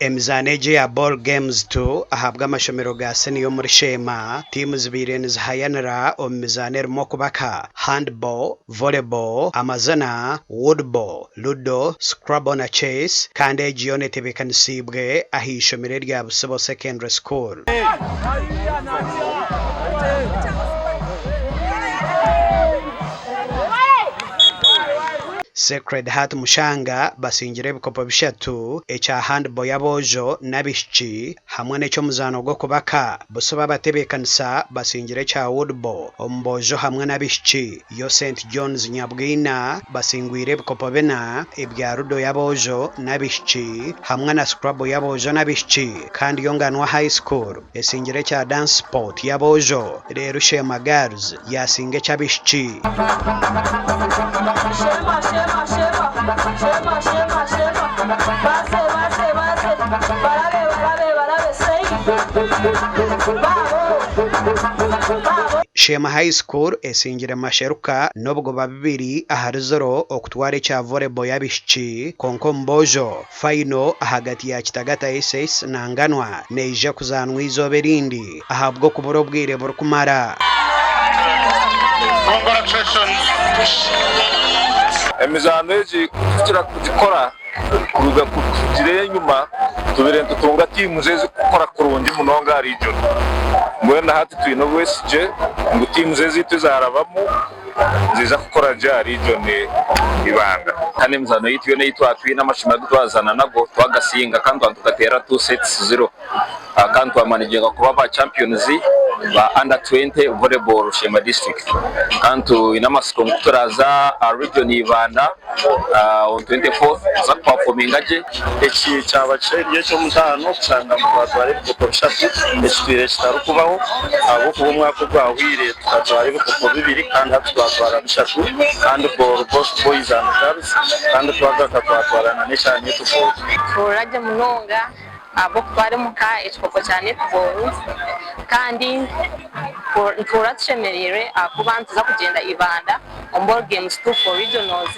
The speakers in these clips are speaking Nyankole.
Emizaano egi eya Ball Games ii ahabw'amashomero ga siniya omuri Sheema, tiimu zibaire nizihayanira omu mizaano erimu okubaka, handball, volleyball, amazina, woodball, ludo, scrabble na chess kandi egi yoona etebeekanisiibwe aha ishomero erya Busibo Secondary School. Sacred Heart Mushanga basingire ebikopo bishatu, ekya handball y'aboojo n'abaishiki hamwe n'eky'omuzaano gw'okubaka. Busibo abatebeekanisa basingire ekya woodball omu boojo hamwe n'abaishiki. Yo St John's Nyabwina basingwire ebikopo bina, ebya ludo y'aboojo n'abaishiki hamwe na scrabble y'aboojo n'abaishiki kandi yo Nganwa High School esingire ekya dance sport y'aboojo reero Sheema Girls yaasinga eky'abaishiki. Sheema High School esingire Masheruka n'obugoba 2-0 okutwara ekya volleyball y'abaishiki kwonka omu boojo, Fayino ahagati ya Kitagata SS na Nganwa neija kuzaanwa eizooba erindi ahabw'okubura obwire burikumara. Emizaano egi kutukira kugikora kuruga kugira enyima tubaire nitutunga tiimu ezirikukora kurungi munonga aha region. Mbwenu na hati twine obwesigye ngu tiimu ezaitu ezarabamu niziija kukora gye aha region Ibanda. Kandi emizaano yaitu yoona ei twaba twine amashomero agu twazaana nago twagasinga kandi twaba nitugateera two sets zero kandi twamanaginga kuba ba champions ba under 20 volleyball Rushema district kandi twine amatsiko ngu kuturaaza aha region Ibanda on 24th nituza kupafominga gye. Eki kyaba kiri eky'omutaano kushanga ngu twatwara ebikopo bishatu ekitwire kitarikubaho ahabw'okuba omwaka ogwahweire tukatwara ebikopo bibiri kandi hati twatwara bishatu, handball both boys and girls kandi twagaruka twatwara na n'ekya netball. Tuhurira gye munonga ahabw'okutwara omuka ekikopo kya netball kandi nituhurira tushemereirwe ahakuba nituza kugyenda Ibanda omu ball games two for regionals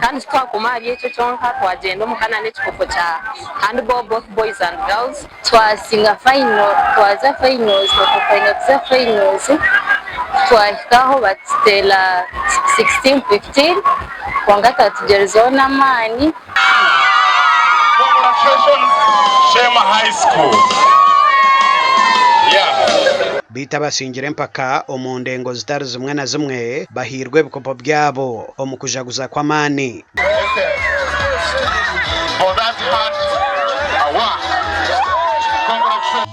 kandi titwakoma ahari ekyo kyonka twagyenda omuka na n'ekikopo kya handball both boys and girls. Twasinga final twaza finals twava final tuza finals twahika aho batuteera 16-15 kwonka twatugyerizeho n'amaani. Congratulations Sheema High School. Yeah. Beitu abasingire empaka omu ndengo zitari zimwe na zimwe bahairwe ebikopo byabo omu kujaguza kw'amaani.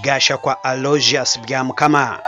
Gashakwa Aloysius Byamukama.